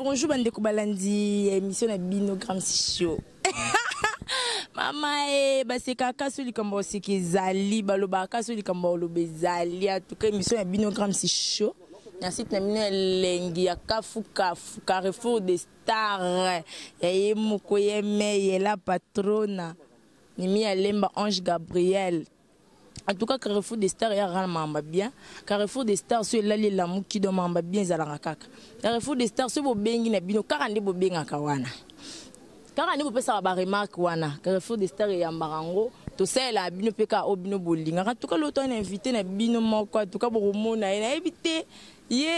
Bonjour bandeko balandi ya émission na bino Gramsci Show. Mama e basekaka so likambo ya koseka ezali, balobaka so likambo ya koloba ezali. En tout cas émission ya bino Gramsci Show na site na bino ya elengi ya kafu kafu, Carrefour des Stars ya ye moko ye meye la patrona Mimi Alemba Ange Gabriel. En tout cas Carrefour des Stars ya rana mamba bien. Carrefour des Stars so elali elamuki do mamba bien ezalaka kaka. Carrefour des Stars so bobengi na bino kaka nde bobengaka wana. Kaka nde bopesaka ba remarque wana. Carrefour des Stars eyambaka yango tosalela bino mpe kaka oyo bino bolingaka. En tout cas loto na invité na bino moko, en tout cas bokomona ye, nayebi te ye,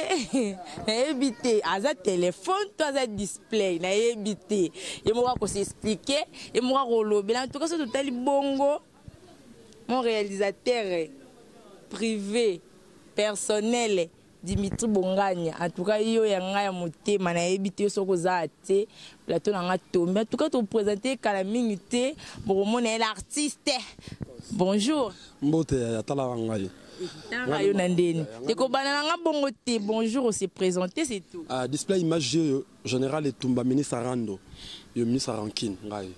nayebi te aza telefone to aza display, nayebi te, ye moko akosexplike, ye moko akolobela. En tout cas so totali bongo, mon réalisateur privé personnel Dimitri Bonganya, en tout cas yo ya ngai ya motema, nayebi te soki oza te plateau na nga tombe. En tout cas toprésente kala mingi te, bokomona ye l'artiste. Bonjour. Mbote ya talaka ngai. Tanga yo na ndeni tekobana na nga bongo te. Bonjour, on s'est présenté, c'est tout. Ah, display image yo général Etumba, ministre Rando yo, ministre Rankine ngai.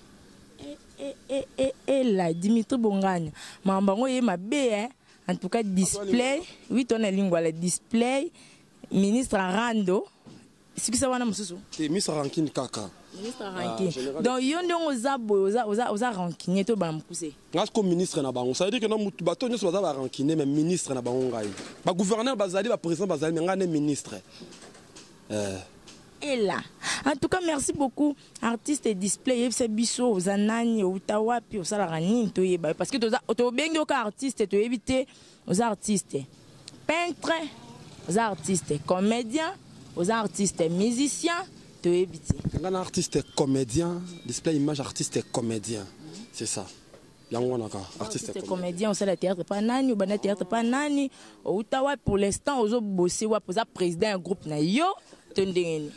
Ela Dimitri Bonganya, makambo yango ye mabe eh. En tout cas display, oui, tona lingwala display ministre Rando sikisa wana mosusu. Te, ministre Rankine kaka. Ministre rancune. Donc yo ndenge oza boye, oza rancunier to bana mokuse? Nga siko ministre na bango, ça veut dire que na mutu bato nyonso baza ba rancunier, mais ministre na bango ngai. Ba gouverneur bazali, ba président bazali, mais ngai ne ministre. Et là, en tout cas merci beaucoup artiste display. Yebisa biso oza nani, outa wapi, osalaka nini, toyeba, parce que toza tobengi oka artiste, toyebi te oza artiste peintre, oza artiste comédien, oza artiste musicien, toyebi te. Nga na artiste comédien, display image artiste comédien, c'est ça, yango wana kaka artiste. Artiste comédien, osala théâtre pa nani, obanda théâtre pa nani, outa wapi, pour l'instant ozobose wapi, oza président ya groupe na yo to ndenge nini?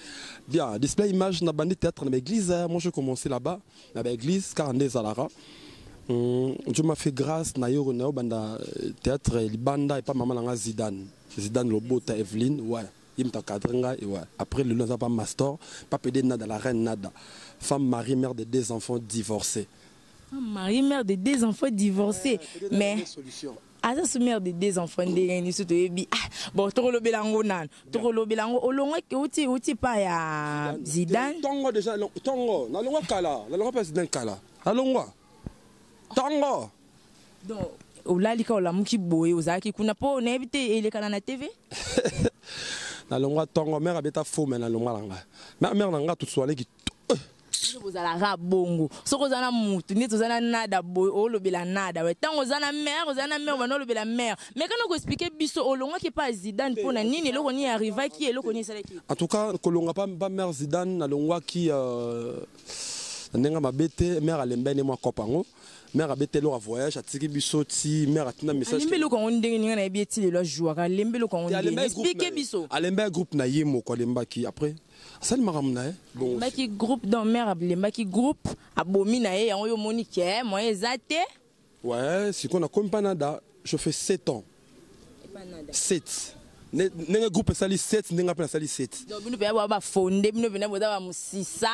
Bien, display image na bandi théâtre na l'église. Moi j'ai commencé là-bas na l'église car nde ezalaka. Dieu m'a fait grâce na yo na yo banda théâtre libanda et pas maman nanga Zidane, Zidane Lobota Evelyne, ouais, il m'a cadré nga et ouais, après le naza pas master pas pédé nada la reine nada, femme mariée, mère de deux enfants divorcés. Femme mariée, mère de deux enfants divorcés, mais aza so mère de deux enfants ndenge nini? So toyebi, ah bon, tokolobela yango nanu, tokolobela yango. Olongwaki outi pa ya Zidane? Tongo déjà, tongo nalongwa kala, nalongwa pa Zidane kala, nalongwa tongo. Donc olali ka olamuki boye, ozalaki kuna mpo nayebi te elekana na TV. Nalongwa tongo, mère abeta faux, mais nalongwa na ngai, mère na ngai toswaleki. Bino bozalaka bongo, soki oza na mutu neti oza na nada boye, olobela nada we, ntango oza na mare, oza na mare, banda olobela mare. Mais kana koexplike biso, olongwaki epa ya Zidane mpo na nini? Eloko nini arrivaki? Eloko nini esalaki? En tout cas kolongwa pa mère Zidane, nalongwaki na ndenge mabe te. Mère alembeni mwa kope yango, mère abeti eloko ya voyage, atiki biso ti mère atinda message. Alembi eloko yango ndenge ninga nayebi eti lelo ajouaka, alembi eloko yango ndenge? Explike biso. Alembi groupe na ye moko, alembaki, après asali makambo na ye bongo. Alembaki groupe, donc mère alembaki groupe, abomi na ye yango, yo omoni ke moyen eza te. Ouais, sikoyo nakomi mpa nada, je fais 7 ans, 7 ndenge groupe esali 7, ndenge mpe nasali 7. Donc bino mpenza boa bafonde, bino mpenza boza bamosisa,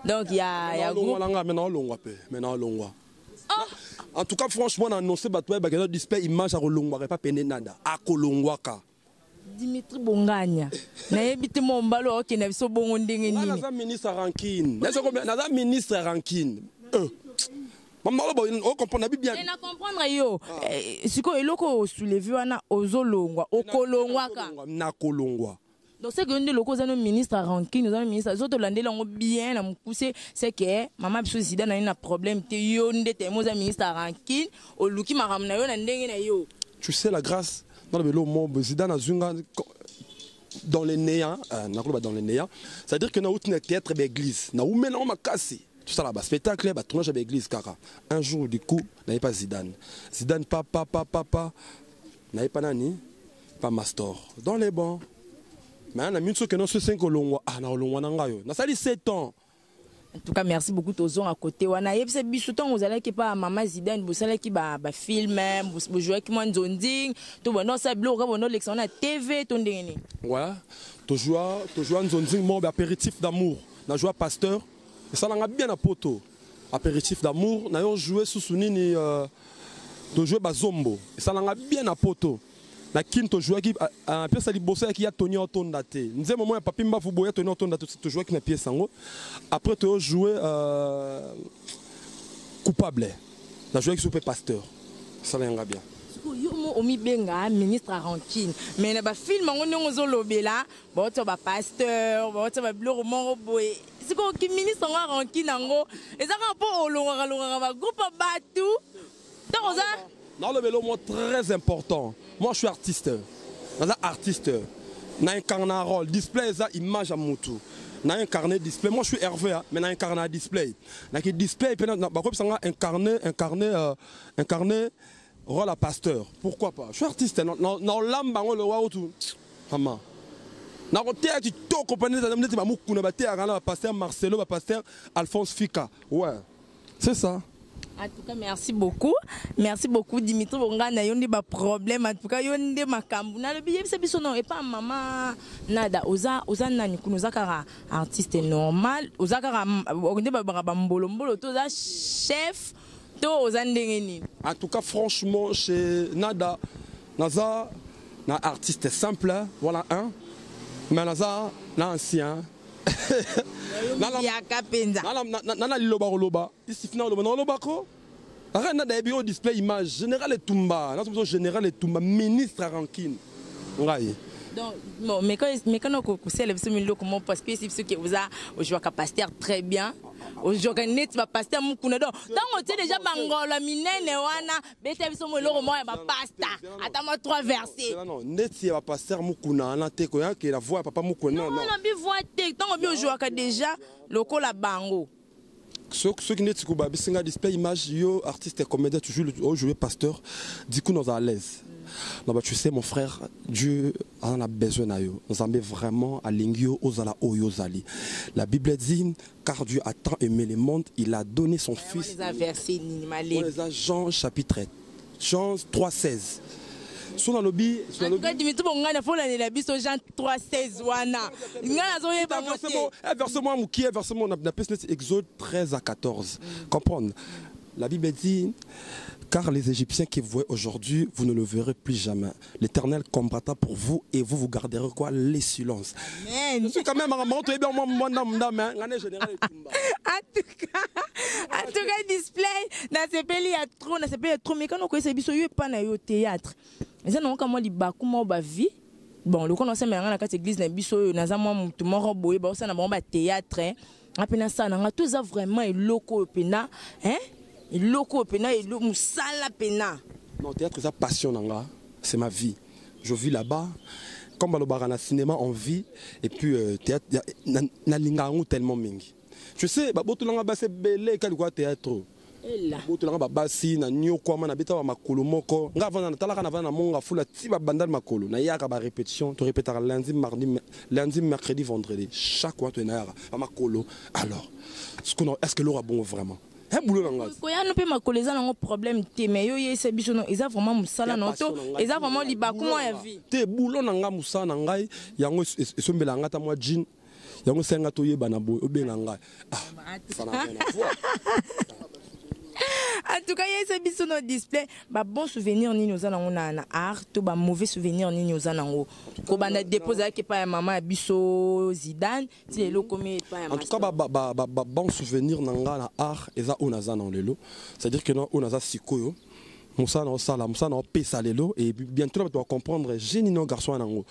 donc ya groupe. Nanga me naolongwa mpe, me naolongwa. En tout cas franchement na annoncé bato bayebaka eza display image akolongwaka epa pene nada, akolongwaka. Dimitri Bonganya, nayebi te mo mbalo okende biso bongo ndenge nini? Naza ministre ya rancune, naza ministre ya rancune. Mama oloba ocomprendre nabi bien. Na comprendre yo. Sikoyo eloko osoulevi wana, ozolongwa, okolongwaka? Nakolongwa. Donc c'est que yo nde loko oza no ministre ya rancune, oza no ministre, ozo tolandela yango bien na mokuse, c'est que mama biso Zidane aye na problème te, yo nde temo oza ministre ya rancune, oluki makambo na yo na ndenge na yo. Tu sais la grâce dans le mo Zidane azwi nga dans le néant, nakoloba dans le néant, c'est-à-dire que nauti na théâtre ba église, naumela ngo makasi, tosala baspectacle, batournage ya baéglise kaka. Un jour du coup naye pa Zidane, Zidane papa papa pa naye pa nani pa mastor dans les bons, mais na minso ke nyonso esengi kolongwa, ah, na kolongwa na ngai oyo nasali 7 ans. En tout cas, merci beaucoup. Tozonga côté wana. Yebisa biso, ntango ozalaki pa mama Zidane, bosalaki bafilm, bojouaki mwa nzonding to bando osala biloko kaka, bando olekisa na TV to ndenge nini? Ouais, tojoua nzonzing moko, Apéritif d'amour. Najoua pasteur, esalanga bien na poto. Apéritif d'amour, nayo joue susu nini, tojoue Bazombo, esalanga bien na poto. Na Kini tojouaki pièce ya liboso yaki ya Tony Otonda te, nzembo moko ya Papi Mbavu boye, ya Tony Otonda te. Tojouaki na pièce yango. Après toyojoue Coupable, najouaki so mpe pasteur, esalanga bien. Yo mo omibenga ministre ya rancune, mais na bafilm yango ndenge ozolobela, baotia bapasteur, baotia babiloko moko boye. Sikoyo ki ministre yango ya rancune yango eza kaka mpo olongwaka longwaka bagroupe ya bato ntango oza? Nalobela mot très important: moi, je suis artiste, naza artiste, na incarne un rôle. Display eza image ya mutu, na incarné display. Moi, je suis Hervé, hein, mais na incarné display, naki display mpe bakobisanga incarné rôle à pasteur, pourquoi pas? Je suis artiste, na olamba yango lewa otu mama, nakoteya kitoko mpe neti bamokuna bateyaka na bapasteur Marcelo, bapasteur Alphonse Fika. Ouais, c'est ça. En tout cas, merci beaucoup. Merci beaucoup, Dimitri Bongana. Yo nde ba problème. En tout cas, yo nde makambo. Nalobi, yebisa biso non et pas maman Nada. Oza oza nani kuna? Oza kaka artiste normal? Oza kaka nde ba ba mbolo mbolo to oza chef to oza ndenge nini? En tout cas, franchement, chez Nada, naza na artiste simple, voilà un. Mais naza na ancien. Yaka penza. Nana liloba koloba isifi na koloba nalobako aka nada yebi oyo display image général etumba, naso biso général etumba, ministre ya rancune ngai. Donc, bon, mais quand on kosala biso miloko mo, parce que si biso ke oza ojouaka pasteur très bien, ojouaka neti bapasteur mokuna. Donc ntango otie déjà bangolo minene wana, beta biso mo eloko moko ya bapasta, ata mwa trois verset. Non, neti ya bapasteur mokuna wana te, koyake la voix ya papa mokuna, non. Non, bi voix te. Ntango bi ojouaka déjà lokola bango. Soki neti koba bisinga display image, yo artiste et comédien, tu joues, ojouer pasteur, du coup naza à l'aise. Non, bah, tu sais, mon frère, Dieu en a besoin na yo. Nzambe vraiment alingi yo ozala oyo ozali. La Bible dit: car Dieu a tant aimé le monde, il a donné son fils. Eza verset nini, malemi? Eza Jean chapitre, Jean 3 16. So nalobi so. En tout cas, Dimitri Bongana, faut landela biso Jean 3 16 wana. Ngai nazoyeba ngo te. Verset moko mokie, verset moko na pesi neti Exode 13 à 14. Comprendre, la Bible dit: car les Égyptiens qui vous voyez aujourd'hui, vous ne le verrez plus jamais. L'Éternel combattra pour vous et vous, vous garderez quoi? Les silences. Amen. Je suis quand même un moment, tu es bien, moi, moi, non, non, mais, ngane général etumba. En tout cas, display, nasepeli ya trop, nasepeli ya trop. Mais quand on connaît biso yo pa na yo théâtre, eza nango ka mwa libaku moko bavie. Bon, lokola naosamelanga na kati église na biso oyo, naza mwa motu moko boye, baosala na bango bathéâtre, nga mpe nasala na nga to. Eza vraiment eloko oyo mpena, hein? Eloko oyo mpena mosala mpena? Non, théâtre, c'est passion na nga. C'est ma vie. Je vis là-bas. Comme balobaka na cinéma, on vit. Et puis, théâtre, nalinga yango tellement mingi. Tu sais, babotolanga basi ebele kali kwa théâtre. Ela. Botolanga babasi na nyokwama, nabeta ba makolo moko. Nga vanda natalaka na vanda na monga fula ti babandal makolo. Nayaka ba répétition, to répétaka lundi, mardi, lundi, mercredi, vendredi. Chaque fois to nayaka ba makolo. Alors, est-ce que l'aura bon vraiment? Un boulot na nga. Koyano mpe makolo eza nango problème te, mais yo yeyisa biso no eza vraiment mosala na to eza vraiment libaku mwa ya vie? Te, boulot na nga, mosala na ngai yango esombela nga ata mwa jean, yango esenga toyebana boye, obenga ngai. Ah, ça n'a rien à voir. En tout cas, yeyisa biso no display, babon souvenir nini oza nango na art to bamauvais souvenir nini oza nango kobanda depuis ozalaki epai ya mama ya biso Zidane ti lelo okomi epai ya En tout cas, ba bon souvenir na nga na art eza oyo naza na lelo, c'est-à-dire que na oyo naza sikoyo, mosala na osala, mosala na opesa lelo, et bientôt bato bacomprendre génie no garçon wana nango.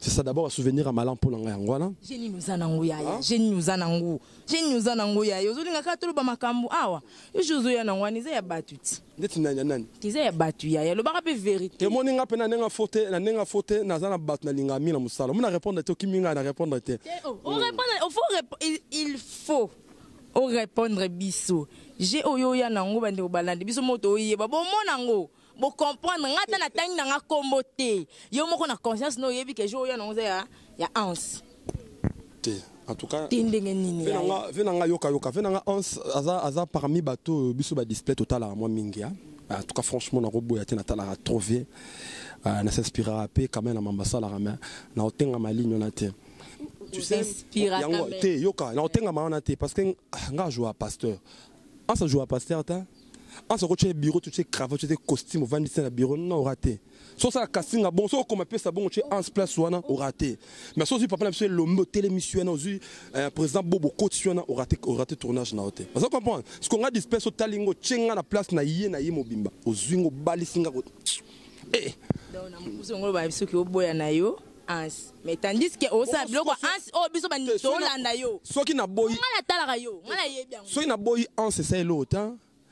C'est ça d'abord, souvenir ya malamu mpo na ngai yango wana. Génie oza nango, yaya, génie oza nango, génie oza nango, yaya. Ozolinga kaka toloba makambo awa, yo jo ozoya nango wana eza ya bato ti. Ndeti nani ya nani? Eza ya bato, yaya, lobaka mpe vérité. Emoni nga mpe na ndenge fo te, na ndenge fo te. Naza na bato nalingaka mingi na mosala. Omona répondre te, okimi ngai na répondre te. Oh, on répondre, il faut orépondre biso. Je oyo oya nango, bandeko balandi biso moto oyeba bomona yango, bocomprendre nga ata natangi nanga nkombo te. Yo moko na conscience na oyebi ke jo oya nango eza ya anse. Te. En tout cas, te ndenge nini? Ve nanga, yoka, yoka, ve nanga Hans aza parmi bato biso ba display totalaka mwa mingi. En tout cas, franchement, nakoboya te, natalaka trop vie, na s'inspirera mpe quand même na mambo asalaka, mais na otengama ligne wana te. Tu sais, yango te, yoka, na otengama wana te, parce que nga ajoua pasteur, Hans ajoua pasteur te. Hans akotia bureau, totie cravate, totie costume, ovandisi na bureau, non, ora te. So osala casting ya bon, so okoma pesa bongo, tie Hans place wana, ora te. Mais so ozwi papa na biso Elombe, otelemisi wana, ozwi président Bobo, okotisi wana, orate tournage na yo te. Oza comprendre? Parce que nga display, so otali ngo, otie nga na place na ye, na ye mobimba, ozwi ngo, obalisi nga. Donc na mokusu yango, oloba biso ke oboya na yo Hans, mais tandis que osala biloko Hans oyo biso tolanda yo. Soki naboyi Nga natalaka yo, nga nayebi yango. Soki naboyi Hans, esa eloko te.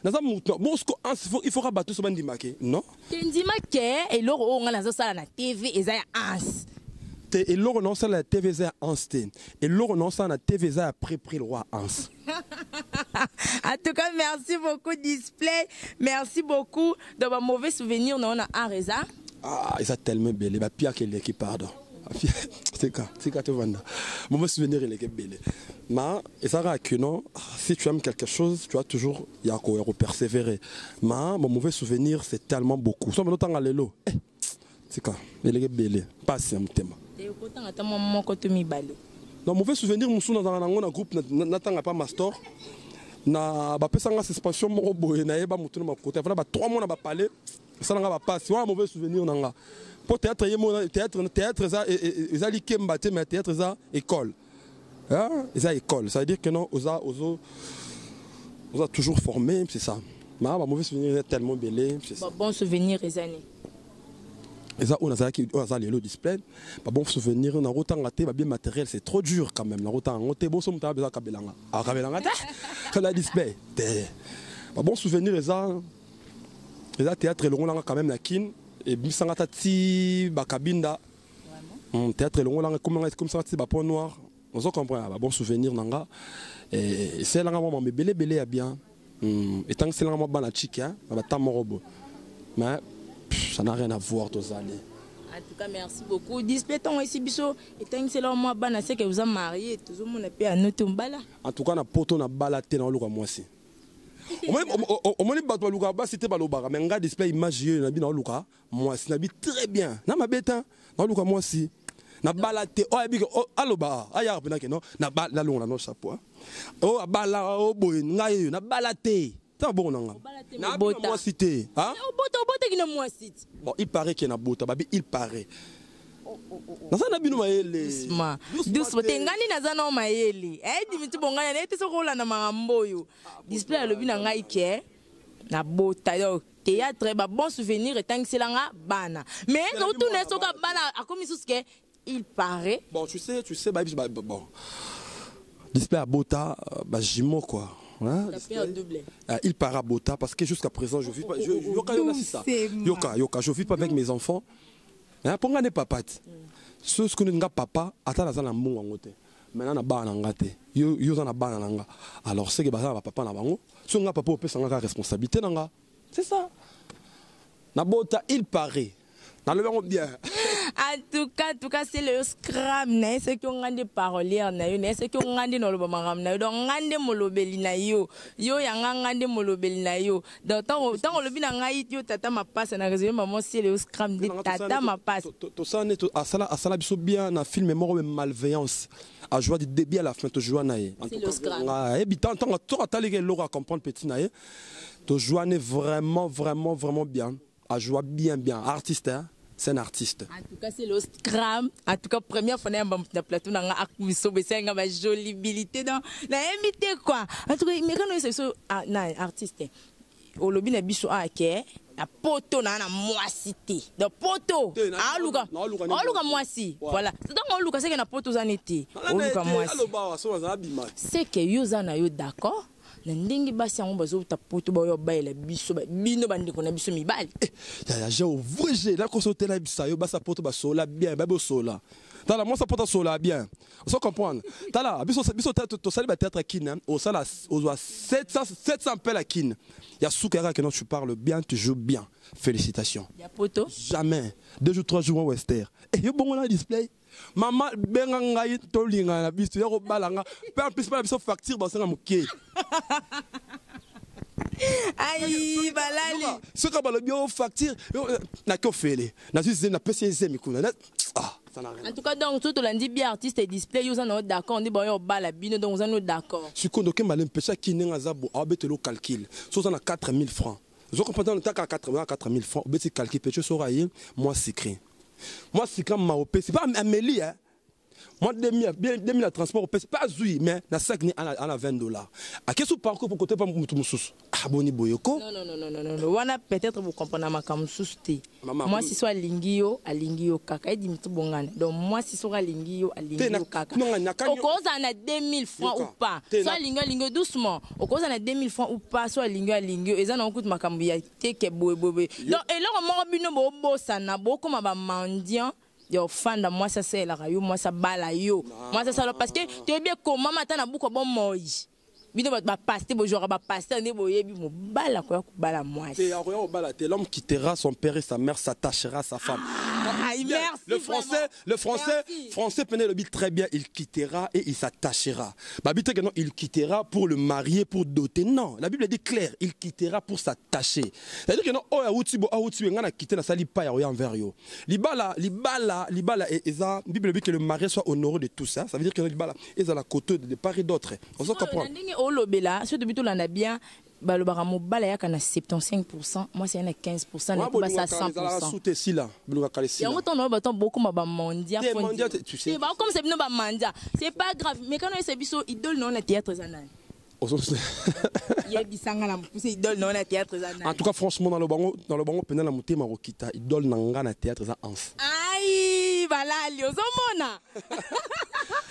Naza mutu bon, siko Hans, il faut ka bato so bandimake, non? Te, ndima ke eloko oyo nga nazosala na TV eza ya Hans. Te, eloko na osala ya TV eza ya Hans te. Eloko na osala na TV eza ya prépris le roi Hans. En tout cas, merci beaucoup, Display, merci beaucoup. Donc ba mauvais souvenir na ona art eza? Ah, eza tellement ebele, bapiaka eleki, pardon, tika, tika, tovanda. Mauvais souvenir eleki ebele, ma ezalaka que non, si tu aimes quelque chose, tu as toujours ya ko persévérer. Ma mon mauvais souvenir, c'est tellement beaucoup. So otanga lelo, eh, tika, eleki ebele, pasi ya motema. Te, okotanga ata mwa moko to mibale. Non, mauvais souvenir mosusu nazalaka nango na groupe, natanga pa mastor na bapesanga suspension moko boye, nayeba motu na makota fana ba 3 mois na bapale, esalanga bapasi wana. Mauvais souvenir na nga, mpo théâtre ye mo théâtre eza likemba te, mais théâtre eza école. Hein? Eza école, ça veut dire que non, oza ozo oza toujours formé, c'est ça. Ma ba mauvais souvenir eza tellement ebele, c'est ça. Ba bon souvenir eza nini? Eza oyo nazalaki, oyo aza lelo display. Babon souvenir nakotanga te, babien matériel, c'est trop dur quand même, nakotanga yango te. Boso moto aza akabelanga, akabelanga te na display te. Babon souvenir eza théâtre elongolanga quand même na Kine, ebimisanga ta ti bakabinda. Théâtre elongolanga, ekomisanga ti bapoint noir, ozo comprendre? Babon souvenir na nga, esalelanga mwa mambo ebele ebele ya bien, etangiselanga mwa bana chike na bata moko boye, mais pff, ça n'a rien à voir, tozali. En tout cas, merci beaucoup, Display. Ntongo esi biso etangisela mwa bana, seke oza marié, tozomona mpe ano te mbala. En tout cas, na poto na bala te, na oluka mwasi. Omoni bato balukaka basi te, balobaka, mais nga display image ye na bi na oluka mwasi na bi très bien na mabe te, na oluka mwasi, na bala te. Oyo ayebi ke aloba, ayaka mpena ke non, nalongola no chapeau oyo abala o boye. Ngai oyo nabala te, ta bongo na nga na mwasi te. Obota, obotaki na mwasi ti? Bon, il paraît ke nabota, babi il paraît. Naza na bino mayele. Doucement, doucement te, ngai nde naza nao mayele eyedimi ti bongani naye te. Soki olanda makambo oyo Display alobi na ngai ke nabota, donc théâtre, babon souvenir etangiselanga bana, mais otuna ye soki bana akomi susu ke il paraît. Bon, tu sais, bah, bon, display abota bajumeau quoi. Hein? Double. Il part à Bota parce que jusqu'à présent je vis pas. Yoka, yoka, c'est ça. Yoka, yoka, je vis pas avec mes enfants. Hein, pour nga papa. Ce que nga papa, ata naza na mbongo yango te. Maintenant na bana nga te. Yo yo za na bana na nga. Alors c'est que baza na papa na bango. So nga papa opesa nga responsabilité na nga. C'est ça. Na bota, il paraît. Nalobi yango bien. En tout cas, c'est le scram na ye. Soki onga nde parolière na yo, na ye, soki onga nde naloba makambo na yo, donc nga nde molobeli na yo, yo yanga, nga nde molobeli na yo. Donc ntango olobi na ngai yo tata mapasa, na résumé mama, c'est le scram nde tata mapasa. Tosala nde asala biso bien na film moko be Malveillance, ajoua du début à la fin, tojoua na ye. Ayebi ntango ataliki eloko acomprendre petit na ye, tojoua ne vraiment, vraiment, vraiment bien, ajoua bien bien, artiste, hein? C'est un artiste. En tout cas, c'est le scram. En tout cas, première fois na na plateau na nga akumiso besenga ba jolibilité dans na invité quoi. En tout cas, mais quand c'est so na artiste. Olobi na biso ake na poto na mwasi te. Donc poto aluka aluka mwasi. Voilà. Donc oluka, c'est que na poto za nete. Oluka mwasi. C'est que yo za na yo d'accord. Na ndenge basi yango bazouta poto, baoyo bayela biso bino bandeko na biso mibali. Yaya, j'ai ouvert la kosotela bisa yo, basa poto basola bien, babosola. Tala, mwasi poto asola bien, ozo comprendre? Tala, biso tosali bathéâtre Kine, osala ozwa 700 700 mpela Kine ya suka yaka ke non, tu parles bien, tu joues bien, félicitations. Ya poto. Jamais 2 jours, 3 jours wester e yo bongo na display. Mama benga ngai tolingana na biso ya kobala nga mpe en plus bala biso facture basenga moke. Ai, balali. Soki balobi o facture, naki ofele, nazwi zemi, napesi ye zemi kuna. Ah, ça n'a rien. En tout cas, donc so tolandi bien, artiste display, yo oza na yo d'accord nde baoyo obala bino, donc oza no d'accord. Sikoyo ndokemba le mpesa ki ndenge aza bo aobetela o calcul so oza na 4000 francs, ozo comprendre, taka 4000 francs, obeti calcul pe soki aye mwa sucré, mwa sucré ma opesi pa ameli, hein. Moi 2000, 2000 ya transport opesi pa azwi, mais na sac ni ana 20 $ ake su parcours po kote pa mutu mosusu. Ah, boni boye ko? Non, non, non, non, non, non, wana peut-être bocomprendre makambo mosusu te. Mama, mwasi so alingi yo, alingi yo kaka. Ye Dimitri Bongana, donc mwasi soki alingi yo, alingi Te, yo kaka. Non, Okozala na 2000 francs Yoka. ou pas, Te, so alingi yo, alingi yo. Doucement, okozala na 2000 francs ou pas, so alingi yo, alingi yo. Eza nango kutu makambo ya teke boyeboye. Donc eloko moko bino bobosana, bokóma bamendiant ya ofanda, mwasi asalelaka yo, mwasi abala yo, mwasi asala, parce que toyebi ekomama ata na buku bomoi. Bino bato bapasteur, bozwaka bapasteur nde boyebi mobali akoya kobala mwasi. Te, akoya kobala te. L'homme quittera son père et sa mère, s'attachera à sa femme. Ah, merci. Le français, Vraiment. le français, Merci. français pene le dit très bien, il quittera et il s'attachera. Babi te que non, il quittera pour le marier, pour doter. Non, la Bible dit clair, il quittera pour s'attacher. C'est-à-dire que non, oh, awuti bo, awuti, nga na quitter na sali pa ya oya envers yo. Libala, libala, libala, et ça, la Bible dit que le marié soit honoré de tout ça. Ça veut dire que libala, et à la côté de part et d'autre. On se comprend. Na ndenge olobela so, tobi tolanda bien, balobaka mobali ayaka na 75, mwasi aya na 15, na basa 100. Sous sila, bolingaka lesila. Yango ntango bato bokoma bamondia. Te, mendiant, tu sais. Bakomisa bino bamandia, c'est pas grave, mais kana oyesa biso, idole na yo na théâtre eza nani? Yebisanga na mopuse, idole na yo na théâtre eza En nani? tout cas, franchement, dans le bango pena na motema kokita, idole na nga na théâtre eza Hans. Ai, balali, ozomona.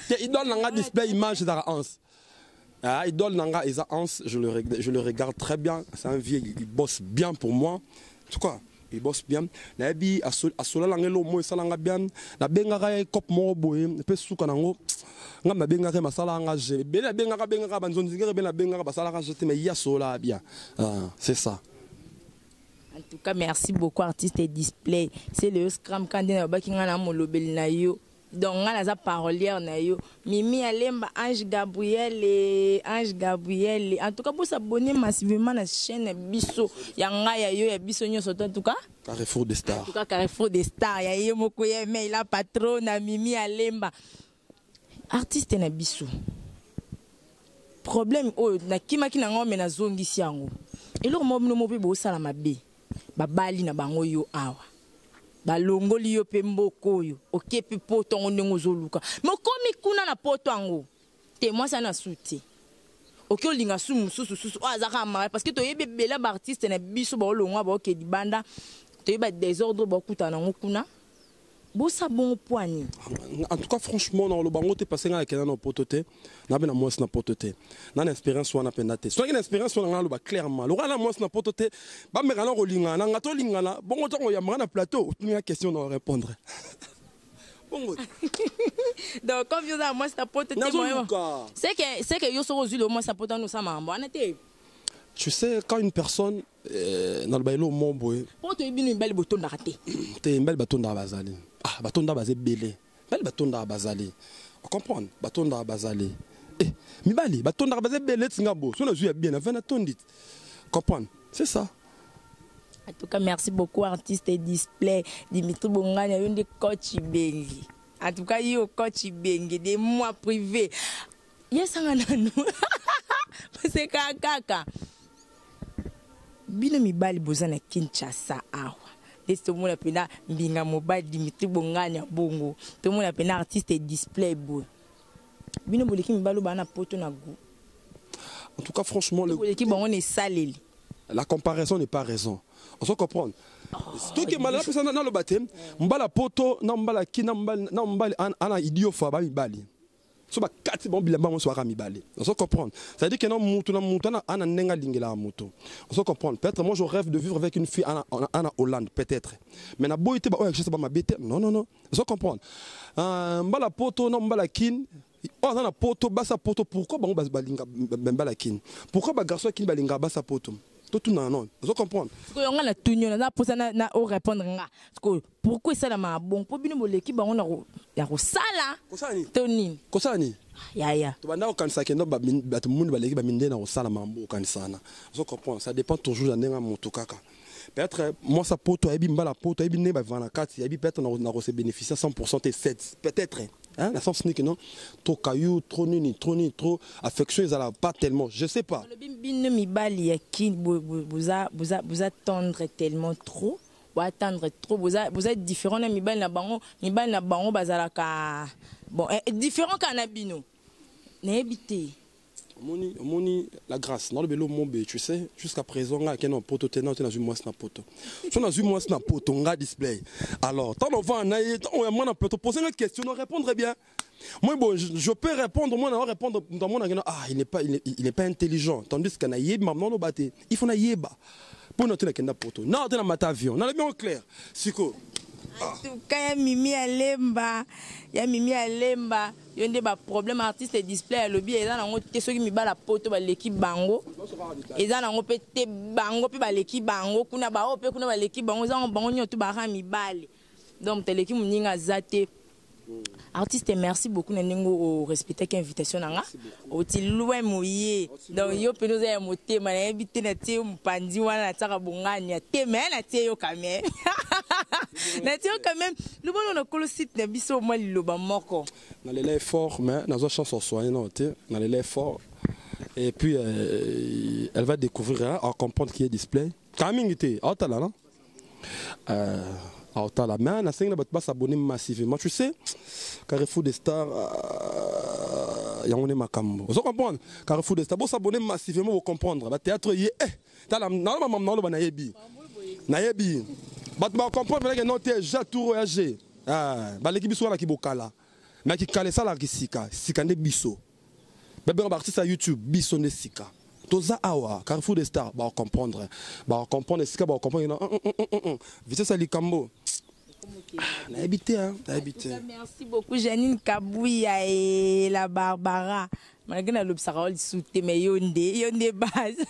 Te, idole na nga display image ezaka Hans. Ah, idole na nga eza Hans, je le regarde très bien, c'est un vieux, il bosse bien pour moi. En tout cas, il bosse bien. Nayebi asolala nga eloko moko esalanga bien, nabengaka ye cope moko boye mpe suka nango nga nabengaka ye, masalaka nga je ebele, nabengaka bengaka banzonzingere ebele, nabengaka basalaka je te, mais ye asololaka bien. Ah, c'est ça. En tout cas, merci beaucoup, artiste et display. C'est le scram kandi na baki nga na molobeli na yo. Donc nga naza parolière na yo. Mimi Alemba, Ange Gabriel, et Ange Gabriel. En tout cas, pour s'abonner massivement na chaîne biso ya nga ya yo ya biso nyonso, en tout cas. Carrefour des En Stars. tout cas, Carrefour des Stars ya ye moko ye mais la patronne Mimi Alemba. Artiste na biso. Problème oyo nakimaki nango me nazongisi yango. Eloko moko bino moko mpe bosala mabe. Babali na bango yo awa, balongoli yo mpe mboka oyo, oke mpe poto yango ndenge ozoluka, me okomi kuna na poto yango te, mwasi ana su te, oke olinga su mosusu susu oyo aza kaka marié, parce que toyebi ebele baartiste na biso baolongwa, baoke libanda, toyebi badésordre baokutana nango kuna. Bosa bongo poani? En tout cas, franchement, na loba ngo te, parce nga nakenda na poto te, na be na mwasi na poto te, na expérience wana mpenza te. Soki na expérience wana, nga naloba clairement, lokola na mwasi na poto te, bameka na kolingana na nga, tolingana bongo. Ntango oyambaka na plateau, otuninga question na répondre bongo. Donc comme yo oza na mwasi na poto te, Nazoluka. C'est que yo soki ozwi lo mwasi na poto wana, osala makambo wana te. Tu sais, quand une personne naloba elo mo boye. Mpo toyebi bino mibali botondaka te. Te, mibali batondaka bazali. Ah, batondaka baza ebele, mibali batondaka bazali, ocomprendre, batondaka bazali. Eh, mibali batondaka baza ebele neti nga bo so nazwi ya bien avant natondi, comprendre, c'est ça. En tout cas, merci beaucoup, artiste et display Dimitri Bongani, yo nde coach Bengi. En tout cas, yo coach Bengi de moi privé. Yesanga nanu. Parce que kaka bino mibali boza na Kinshasa awa, ndeti tomona mpena mbinga mobali Dimitri Bongani ya bongo, tomona mpena artiste et display boye, bino boleki mibali oyo baa na poto na goût? En tout cas, franchement, le, Boleki bango na esaleli? La comparaison n'est pas raison, on se comprendre. Toke mala napesa naloba te mbala poto na mbala ki na mbali na mbali ana idiofa ba mibali so bakati bango bilamba nyonso baka mibale, ozo comprendre. C'est à dire que na mutu na mutu ana ndenge alingelaka mutu, ozo comprendre. Peut-être moi, je rêve de vivre avec une fille ana Hollande, peut-être, mais naboyi te baoyo akishasa bamabe te. Non, non, non, ozo comprendre. Mbala poto na mbala kine oyo aza na poto, basa poto, pourquoi bango balinga mbala kine? Pourquoi bagarçon ya kine balingaka basa poto? Totuna non, ozo comprendre. Sikoyo nga natuni yo, naza mposa na orépondre nga. Sikoyo pourquoi esalamaka bongo? Mpo bino boleki bango na ya kosala. Kosala nini? To nini? Kosala nini? Yaya. Tobanda kokanisa kendo bato moni baleki bamindele na kosala makambo okanisa wana. Ozo comprendre, ça dépend toujours ya ndenge ya moto kaka. Peut-être mwasi poto ayebi mbala poto, ayebi ndenge bavivaka na kati, ayebi peut-être na kose bénéficier 100% te 7 peut-être, hein, na sens niki non, trop caillou, trop nini, trop nini, trop affection ezala pas tellement, je sais pas. Balobi bino mibali ya Kini boza tendre tellement trop, boatendre trop, boza différent na mibali na bango. Mibali na bango bazalaka bon, différent kaka na bino, nayebi te. Omoni, omoni la grâce nalobi elo mobe. Tu sais, jusqu'à présent nga akende na poto te, na te nazwi mwasi na poto. So nazwi mwasi na poto, nga display. Alors ntango ovanda na ye, ntango ya mwana poto pose nga question, na répondre bien. Moi bon, je peux répondre, moi na répondre dans mon ah, il n'est pas intelligent, tandis que na yeba naloba te. Il faut na yeba mpo na te nakenda poto na te na mata avion, nalobi yango clair siko. En tout cas, ya Mimi Alemba, ya Mimi Alemba, yo nde baproblème. Artiste display alobi eza nango te. Soki mibala poto baleki bango, eza nango mpe te. Bango mpe baleki bango kuna, bao mpe kuna baleki bango, eza nango bango nyonso bara mibale. Donc moto aleki moninga aza te. Artiste, merci beaucoup na ndenge orespectaki invitation na nga. Oti loin moye, donc yo mpena oza ya motema. Nayebi te, natie yo mopanzi wana, natiaka bongani ya te, me natie yo quand même, natie yo quand même. Lobolo na kolo site na biso mwa liloba moko. Nalela effort, mais nazwa chance osoigne nano te. Nalela effort et puis elle va découvrir, hein, à comprendre qui est display kaka mingi te. Aotala non, aotala, mais nasengi na bato basabonner massivement. Tu sais, Carrefour des Stars, yango nde makambo. Ozo comprendre, Carrefour des Stars, bosabonner massivement, bocomprendre bathéâtre ye. Eh, tala, naloba mama, naloba, nayebi, nayebi bato bacomprendre penake no te. Ja tour oyo ya g, baleki biso wana kibokala, mais kikala esalaka sika sika nde biso babenga baartiste ya YouTube. Biso nde sika toza awa, Carrefour des Stars. Bacomprendre, bacomprendre esika, bacomprendre vitesse ya likambo. Nayebi te, nayebi te. Merci beaucoup, Janine Kabuya et la Barbara. Malgré nalobisaka yo lisusu te, mais yo nde, yo nde base,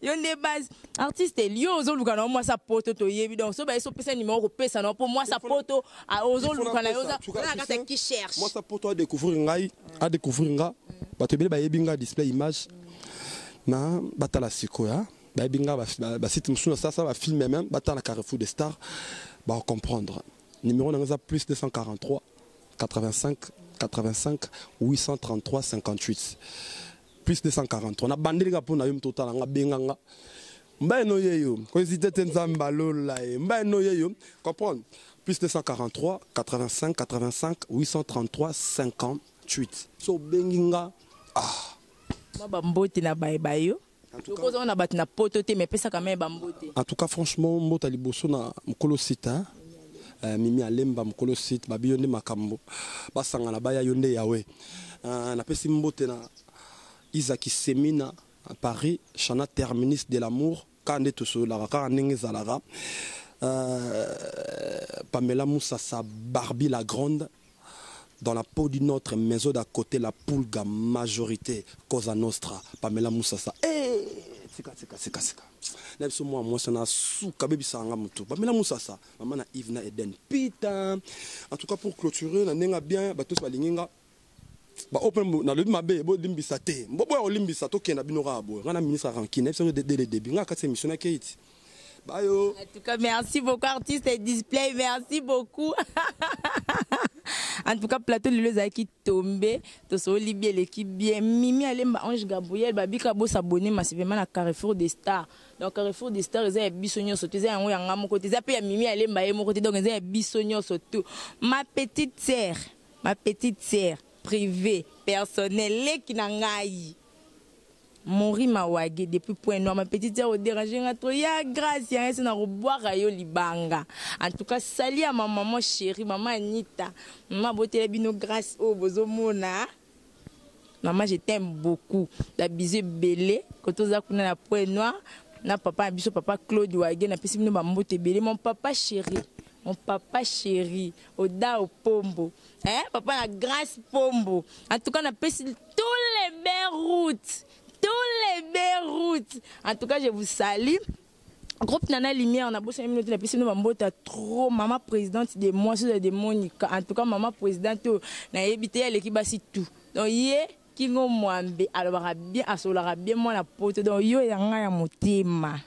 yo nde base. Artiste, yo ozoluka na yo mwasi poto, toyebi. Donc so baye so opesa numéro, kopesa na yo mpo mwasi poto ozoluka na yo na kati ya qui cherche. Mwasi poto adécouvrir ngai, adécouvrir nga. Bato ebele bayebi nga display image na batala sikoyo, bayebi nga basite mosusu nasala bafilme, même batala Carrefour des Stars, bacomprendre. Numéro nanga eza plus 243 85 85 833 58, plus 243. Na bandeli nga mpo na yo moto otala nga, benga nga mbai no ye yo, kohésite te. Nzambe alola ye mbai no ye yo, comprendre, plus 243 85 85 833 58. So obengi nga, ah. Mwa bambote na bayeba yo, okozanga na bato na poto te, mais pesaka me bambote. En tout cas, franchement, mbota liboso na mokolo site, Mimi Alemba, mokolo site, babi yo nde makambo, basangana baya yo nde yawe. Napesi mbote na Isaki Semina à Paris, Chana terminus de l'amour, kaka nde tosololaka, kaka ndenge ezalaka. Pamela Moussassa, Barbie la grande dans la peau d'une autre maison d'à côté, la Pulga majorité Cosa Nostra. Pamela Moussassa, eh, sika sika sika sika na biso mwa mwasi na suka bebisaka nga motu. Pamela Moussassa, mama na Yves na Eden Peter. En tout cas, pour clôturer na ndenge bien, bato nyonso balingi nga, baopen nalobi mabe, bolimbisa te, boya kolimbisa. Tokenda bino kaka boye. Nga na ministre rankine biso dès le début, nga kati émission nakei ti bayo. En tout cas, merci beaucoup, artiste et display. Merci beaucoup. En tout cas, plateau lelo ezalaki tombé. Tosoli bien, eleki bien. Mimi Alemba, Ange Gabriel, babika bosabonner massivement na Carrefour des Stars. Donc Carrefour des Stars eza ya biso nyonso te, eza yango yanga moko te, eza mpe ya Mimi Alemba ye moko te. Donc eza ya biso nyonso tout. Ma petite sœur, ma petite sœur privée, personnelle, leki na ngai. Mori Mawage depuis Point Noir, ma petite sœur, odérange nga trop ya grâce ya ese na kobwaka yo libanga. En tout cas, sali ya ma maman chérie, maman Anita, maman botela bino grâce oyo bozomona. Maman, je t'aime beaucoup. La bisou ebele koto oza kuna na Point Noir na papa na biso, papa Claude Wage, napesi bino bambote ebele. Mon papa chéri, mon papa chéri Oda Opombo, hein? Papa na Grâce Pombo. En tout cas, napesi tous les belles routes. Tous les Beyrouth. En tout cas, je vous salue. Groupe Nana Lumière, na bosani bino te, napesi bino bambota trop. Mama présidente de moi, soza de Monica. En tout cas, mama présidente oyo nayebi te, ye aleki basi tout. Donc ye kingo mwambe alobaka bien, asololaka bien mwana poto. Donc yo ya ngai ya motema.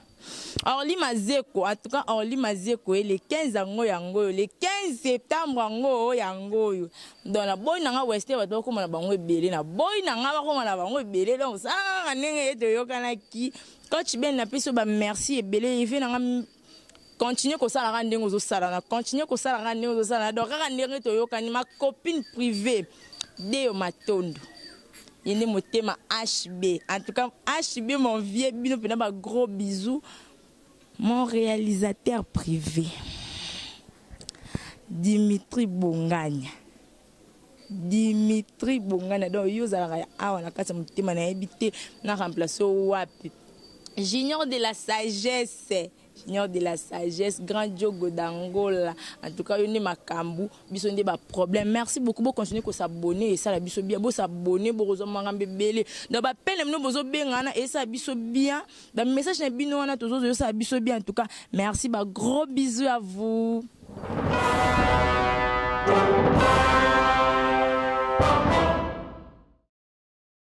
Orly Mazeko, en tout cas Orly Mazeko, le 15 yango yango oyo, le 15 septembre yango yango oyo. Donc na boyi na nga Wester bato bakóma na bango ebele, na boyi na nga bakóma na bango ebele. Donc osala kaka ndenge ye toyokanaki. Coach Ben, napesi yo bamerci ebele. Eve na nga, continue kosala kaka ndenge ozosala na, continue kosala kaka ndenge ozosala na. Donc kaka ndenge toyokani. Ma copine privée Deyo Matondo, ye nde motema HB. En tout cas HB, mon vieux, bino mpena ba gros bisous. Mon réalisateur privé Dimitri Bonganya, Dimitri Bonganya, donc yo ozalaka ya awa na kati ya motema, nayebi te na remplace wapi. Junior de la sagesse, Junior de la sagesse, grand Diogo d'Angola. En tout cas, yo nde makambu, biso nde ba problème. Merci beaucoup. Bo continuer ko s'abonner et ça la biso bien. Bo s'abonner, bo rozo makambo ebele. Donc ba pene bino bozo benga na et ça biso bien. Ba message na bino wana tozo zo ça biso bien. En tout cas, merci, ba gros bisous à vous.